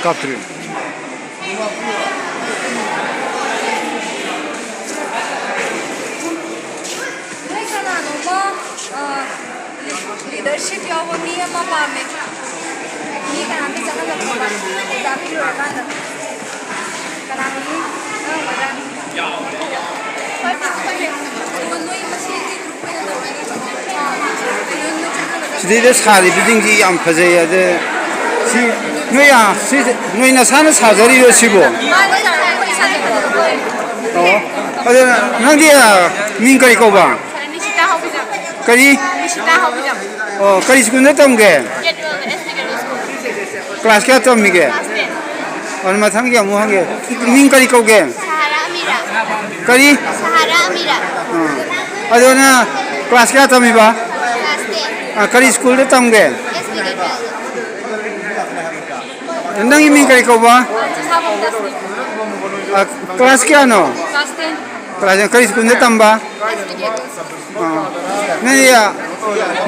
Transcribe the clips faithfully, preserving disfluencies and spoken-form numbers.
ꯆꯥꯇ꯭ꯔꯦꯠ꯫ ꯅꯣꯏ ꯀꯅꯥꯅꯣꯝꯃ, ꯑ, ꯂꯤꯗꯔꯁꯤꯞ ꯌꯥꯎꯕ ꯃꯤ ꯑꯃ ꯄꯥꯝꯃꯦ꯫ ꯃꯤ ꯀꯅꯥꯝꯇ ꯆꯪꯍꯜꯂꯛꯇꯕ꯫ ꯑꯣꯖꯥ ꯄꯤꯔꯨꯔꯀꯥꯟꯗ꯫ ꯀꯅꯥꯅꯣꯝ ꯆꯪꯉꯝꯒꯗ꯭ꯔꯥ? ꯍꯣꯏ, ꯍꯣꯏ, ꯍꯣꯏ꯫ ꯑꯗꯨꯒ ꯅꯣꯏ ꯃꯁꯦꯟꯒꯤ ꯒ꯭ꯔꯨꯞ ꯑꯣꯏꯅ ꯇꯧꯔꯒ, ꯑ, ꯀꯩꯅꯣ ꯅꯣꯏ ꯆꯪꯍꯜꯂꯒ ꯁꯤꯗꯩꯗ ꯁꯥꯔꯤꯕꯁꯤꯡꯁꯤ ꯌꯥꯝ ꯐꯖꯩ꯫ ꯑꯗ ꯁꯤ ꯅꯣꯏ, ꯑ, ꯁꯤ ꯅꯣꯏ ꯅꯁꯥꯅ ꯁꯥꯖꯔꯤꯔꯣ ꯁꯤꯕꯨ? ꯃꯥꯅ ꯁꯥꯔꯒ ꯑꯩꯈꯣꯏ ꯁꯥꯖꯕꯅꯦꯕꯀꯣ꯫ ꯑꯣ, ꯑꯗꯨ ꯅꯪꯗꯤ, ꯑ, ꯃꯤꯡ ꯀꯔꯤ ꯀꯧꯕ? ꯅꯤꯁꯤꯇꯥ ꯍꯥꯎꯕꯤꯖꯝ꯫ ꯀꯔꯤ? ꯅꯤꯁꯤꯇꯥ ꯍꯥꯎꯕꯤꯖꯝ꯫ ꯑꯣ, ꯀꯔꯤ ꯁ꯭ꯀꯨꯜꯗ ꯇꯝꯒꯦ? ꯒꯦꯠꯋꯦꯜꯗ, ꯑꯦꯁ ꯄꯤ ꯒꯦꯠꯋꯦꯜ ꯁ꯭ꯀꯨꯜ꯫ ꯀ꯭ꯂꯥꯁ ꯀꯌꯥ ꯇꯝꯃꯤꯒꯦ? Class ten. ꯑꯗꯨ ꯃꯊꯪꯒꯤ ꯑꯃꯨꯛ ꯍꯪꯒꯦ꯫ ꯃꯤꯡ ꯀꯔꯤ ꯀꯧꯒꯦ? ꯁꯍꯥꯔꯥ ꯑꯃꯤꯔꯥ꯫ ꯀꯔꯤ? ꯁꯍꯥꯔꯥ ꯑꯃꯤꯔꯥ꯫ ꯑꯥ꯫ ꯑꯗꯣ ꯅꯪ ꯀ꯭ꯂꯥꯁ ꯀꯌꯥ ꯇꯝꯃꯤꯕ? Class ten. ꯑꯥ, ꯀꯔꯤ ꯁ꯭ꯀꯨꯜꯗ ꯇꯝꯒꯦ? S P ꯒꯦꯠꯋꯦꯜꯗ꯫ ꯅꯪꯒꯤ ꯃꯤꯡ ꯀꯔꯤ ꯀꯧꯕ? ꯁꯍꯥꯕꯝ ꯗꯥꯁꯅꯤ꯫ ꯑꯥ, ꯀ꯭ꯂꯥꯁ ꯀꯌꯥꯅꯣ? Class ten. ꯀ꯭ꯂꯥꯁ ꯀꯔꯤ ꯁ꯭ꯀꯨꯜꯗ ꯇꯝꯕ? S P gateway school. ꯑꯥ꯫ ꯅꯪꯒꯤ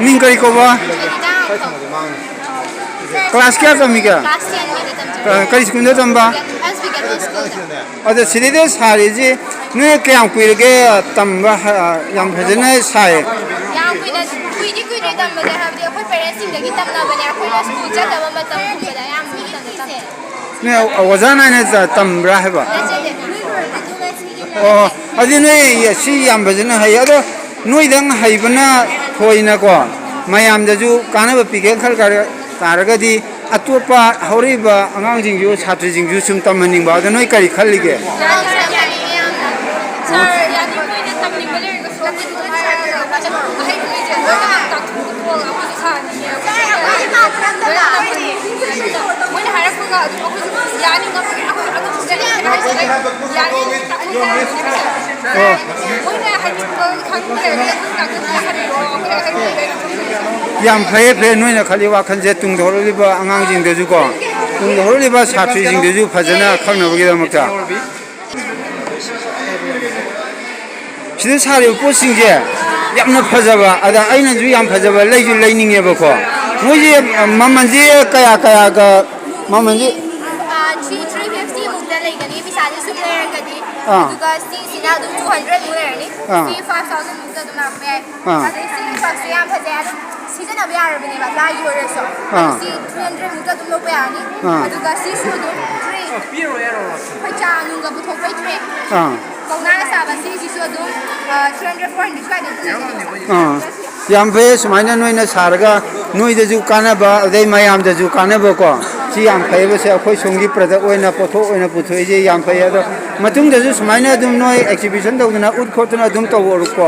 ꯃꯤꯡ ꯀꯔꯤ ꯀꯧꯕ? ꯁꯣꯅꯤꯇꯥ ꯉꯥꯟꯊꯧ꯫ ꯀ꯭ꯂꯥꯁ ꯀꯌꯥ ꯇꯝꯃꯤꯒꯦ? ꯀ꯭ꯂꯥꯁ ꯇꯦꯟꯒꯤꯗ ꯇꯝꯖꯕ꯫ ꯀ-, ꯀꯔꯤ ꯁ꯭ꯀꯨꯜꯗ ꯇꯝꯕ? ꯑꯦꯁ ꯄꯤ ꯒꯦꯠꯋꯦꯜ ꯁ꯭ꯀꯨꯜꯗ꯫ ꯑꯗꯣ ꯁꯤꯗꯩꯗ ꯁꯥꯔꯤꯁꯤ ꯅꯣꯏ ꯀꯌꯥꯝ ꯀꯨꯏꯔꯒꯦ ꯇꯝꯕ? ꯍ-, ꯌꯥꯝ ꯐꯖꯅ ꯁꯥꯏ꯫ ꯌꯥꯝ ꯀꯨꯏꯅ, ꯀꯨꯏꯗꯤ ꯀꯨꯏꯔꯦ ꯇꯝꯕꯁꯦ, ꯍꯥꯏꯕꯗꯤ ꯑꯩꯈꯣꯏ ꯄꯦꯔꯦꯟꯁꯁꯤꯡꯗꯒꯤ ꯇꯝꯅꯕꯅꯦ, ꯑꯩꯈꯣꯏꯅ ꯁ꯭ꯀꯨꯜ ꯆꯠꯇꯕ ꯃꯇꯝꯒꯨꯝꯕꯗ ꯑꯌꯥꯝꯕ ꯃꯇꯝꯗ ꯇꯝꯃꯦ꯫ ꯅꯣꯏ ꯑꯣꯖꯥ ꯅꯥꯏꯅ ꯇ-, ꯇꯝꯕ꯭ꯔꯥ ꯍꯥꯏꯕ? ꯅꯠꯆꯗꯦ꯫ ꯑꯣ, ꯑꯗꯨ ꯅꯣꯏ ꯁꯤ ꯌꯥꯝ ꯐꯖꯅ ꯍꯩ꯫ ꯑꯗꯣ ꯅꯣꯏꯗꯪ ꯍꯩꯕꯅ ꯊꯣꯏꯅꯀꯣ, ꯃꯌꯥꯝꯗꯁꯨ ꯀꯥꯟꯅꯕ ꯄꯤꯒꯦ ꯈꯜ ꯈꯜ ꯇꯥꯔꯒꯗꯤ ꯑꯇꯣꯞꯄ ꯍꯧꯔꯛꯏꯕ ꯑꯉꯥꯡꯁꯤꯡꯁꯨ, ꯁꯥꯇ꯭ꯔꯁꯤꯡꯁꯨ ꯁꯨꯝ ꯇꯝꯍꯟꯅꯤꯡꯕ꯫ ꯑꯗꯣ ꯅꯣꯏ ꯀꯔꯤ ꯈꯜꯂꯤꯒꯦ? ꯌꯥꯝ ꯌꯥꯝ ꯌꯥꯅꯤꯡꯉꯦ ꯌꯥꯝꯅ꯫ ꯁꯥꯔ ꯌꯥꯅꯤꯡꯕ ꯑꯣꯏꯅ ꯇꯝꯅꯤꯡꯕ ꯂꯩꯔꯒꯁꯨ ꯑꯩꯈꯣꯏꯗ ꯑꯗꯨꯝ ꯍꯥꯏꯔꯛꯑꯒ ꯑꯍꯩꯕꯈꯩꯁꯦ ꯂꯣꯏꯅ ꯇꯥꯛꯊꯣꯛ ꯈꯣꯠꯂꯒ ꯑꯩꯈꯣꯏꯁꯨ ꯁꯥꯍꯟꯅꯤꯡꯉꯦ꯫ ꯃꯣꯏꯅ ꯍꯥꯏꯔꯛꯄꯒ ꯑꯗꯨꯝ ꯑꯩꯈꯣꯏꯁꯨ ꯌꯥꯅꯤ ꯉꯝꯃꯒꯦ ꯑꯩꯈꯣꯏ ꯑꯗꯨꯝ ꯆꯠꯂꯦ ꯍꯥꯏꯁꯦ ꯌꯥꯅꯤ ꯇꯥꯛꯊꯣꯛ ꯍꯥꯏꯔꯛꯑꯣ꯫ ꯃꯣꯏꯅ ꯍꯥꯏꯅꯤꯡꯕ ꯈꯪꯗ꯭ꯔꯒꯗꯤ ꯑꯗꯨꯝ ꯇꯥꯛꯊꯣꯛ ꯍꯥꯏꯕꯤꯔꯛꯑꯣ ꯑꯩꯈꯣꯏ ꯑꯍꯩꯕꯈꯩ ꯑꯗꯨꯝ ꯇꯧꯖꯒꯦ꯫ ꯌꯥꯝ ꯐꯩꯌꯦ, ꯐꯩꯌꯦ, ꯅꯣꯏꯅ ꯈꯜꯂꯤ ꯋꯥꯈꯜꯁꯦ ꯇꯨꯡꯗ ꯍꯧꯔꯛꯂꯤꯕ ꯑꯉꯥꯡꯁꯤꯡꯗꯁꯨꯀꯣ, ꯇꯨꯡꯗ ꯍꯧꯔꯛꯂꯤꯕ ꯁꯥꯇ꯭ꯔꯤꯁꯤꯡꯗꯁꯨ ꯐꯖꯅ ꯈꯪꯅꯕꯒꯤꯗꯃꯛꯇ꯫ ꯁꯤꯗ ꯁꯥꯔꯤꯕ ꯄꯣꯠꯁꯤꯡꯁꯦ ꯌꯥꯝꯅ ꯐꯖꯕ, ꯑꯗ ꯑꯩꯅꯁꯨ ꯌꯥꯝ ꯐꯖꯕ ꯂꯩꯁꯨ ꯂꯩꯅꯤꯡꯉꯦꯕꯀꯣ꯫ ꯃꯣꯏꯁꯦ ꯃꯃꯜꯁꯦ ꯀꯌꯥ ꯀꯌꯥꯒ, ꯃꯃꯜꯁꯦ ꯂꯩꯒꯅꯤ, ꯄꯩꯁꯥꯁꯦ ꯁꯨꯝ ꯂꯩꯔꯒꯗꯤ꯫ ꯑꯥ꯫ ꯑꯗꯨꯒ ꯁꯤꯁꯤꯅ ꯑꯗꯨꯝ two hundred ꯃꯨꯛ ꯂꯩꯔꯅꯤ꯫ ꯑꯥ꯫ ꯁꯤ five thousand ꯃꯨꯛꯇ ꯑꯗꯨꯝ ꯂꯥꯛꯄ ꯌꯥꯏ꯫ ꯑꯥ꯫ ꯑꯗꯩ ꯁꯤꯒꯤ ꯐꯛꯁꯦ ꯌꯥꯝ ꯐꯖꯩ, ꯑꯗꯨꯝ ꯁꯤꯖꯤꯟꯅꯕ ꯌꯥꯔꯕꯅꯦꯕ, ꯂꯥꯏꯒꯤ ꯑꯣꯏꯔꯁꯨ꯫ ꯑꯥ꯫ ꯁꯤ three hundred ꯃꯨꯛꯇ ꯑꯗꯨꯝ ꯂꯧꯕ ꯌꯥꯔꯅꯤ꯫ ꯑꯥ꯫ ꯑꯗꯨꯒ ꯁꯤꯁꯨ ꯑꯗꯨꯝ tray, ꯑꯩꯈꯣꯏ ꯆꯥ ꯅꯨꯡꯒ ꯄꯨꯊꯣꯛꯄꯩ tray꯫ ꯑꯥ꯫ ꯀꯧꯅꯥꯅ ꯁꯥꯕ ꯁꯤꯁꯤꯁꯨ ꯑꯗꯨꯝ, ꯑ, three hundred, four hundred ꯁ꯭ꯋꯥꯏꯗ ꯑꯗꯨꯝ ꯂꯩꯒꯅꯤ꯫ ꯑꯥ꯫ ꯌꯥꯝ ꯐꯩ, ꯁꯨꯃꯥꯏꯅ ꯅꯣꯏꯅ ꯁꯥꯔꯒ ꯅꯣꯏꯗꯁꯨ ꯀꯥꯟꯅꯕ, ꯑꯗꯩ ꯃꯌꯥꯝꯗꯁꯨ ꯀꯥꯟꯅꯕꯀꯣ꯫ ꯁꯤ ꯌꯥꯝ ꯐꯩꯕꯁꯦ, ꯑꯩꯈꯣꯏ ꯁꯣꯝꯒꯤ product ꯑꯣꯏꯅ, ꯄꯣꯠꯊꯣꯛ ꯑꯣꯏꯅ ꯄꯨꯊꯣꯛꯏꯁꯦ ꯌꯥꯝ ꯐꯩ꯫ ꯑꯗꯣ ꯃꯇꯨꯡꯗꯁꯨ ꯁꯨꯃꯥꯏꯅ ꯑꯗꯨꯝ ꯅꯣꯏ exhibition ꯇꯧꯗꯅ, ꯎꯠ ꯈꯣꯠꯇꯅ ꯑꯗꯨꯝ ꯇꯧꯔꯣꯀꯣ꯫